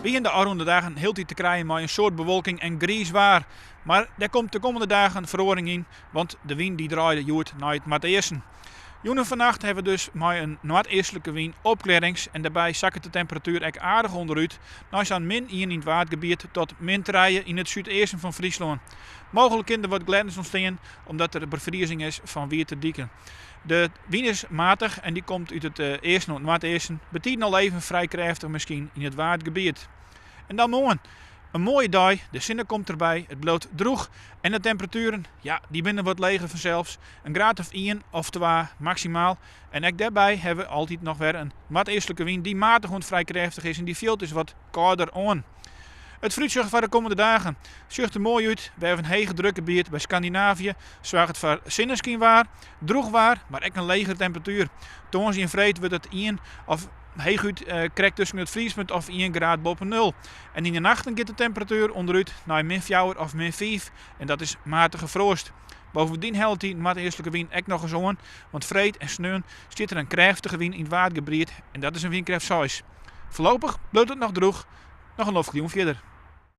Wy hiene de ôfrûne dagen hieltyd te krijen mei in soad bewolking en griis waar. Mar dêr komt de kommende dagen feroaring yn, want de wyn dy draaide hjoed nei it noardeasten. Jûn en fannacht hawwe we dus mei in noardeastlike wyn opklearrings en dêrby sakket de temperatuer ek aardich ûnderút nei sa'n min ien yn it Waadgebiet tot min trije yn it súdeasten fan Fryslân. Mooglik kin der wat glêdens ûntstean omdat der befriezing is fan wiete diken. De wyn is matich en dy komt út it easten oant noardeasten, betiden al even frij krêftich miskien yn it Waadgebiet. En dan moarn. In moaie dei, de sinne komt derby, it bliuwt drûch en de temperatueren, ja, dy binne wat leger fansels. In graad of ien of twa maksimaal. En ek dêrby hawwe we altyd noch wer in noardeastlike wyn dy't matich oant frij krêftich is en dy fielt dus wat kâlder oan. It foarútsjoch foar de kommende dagen sjocht der moai út. Wy hawwe in hegedrukgebiet by Skandinavië, soarget foar sinneskynwaar, drûch waar, mar ek in legere temperatuer. Tongersdei en freed wurdt it ien of heechút krekt tusken it friespunt of ien graad boppe nul. En yn de nachten giet de temperatuer ûnderút nei min fjouwer of min fiif en dat is matige froast. Bovendien hellet dy noardeastlike wyn ek nochris oan, want freed en sneon stiet der in krêftige wyn yn it Waadgebiet en dat is in wynkrêft seis. Foarlopich bliuwt it noch drûch, noch in noflike jûn fierder.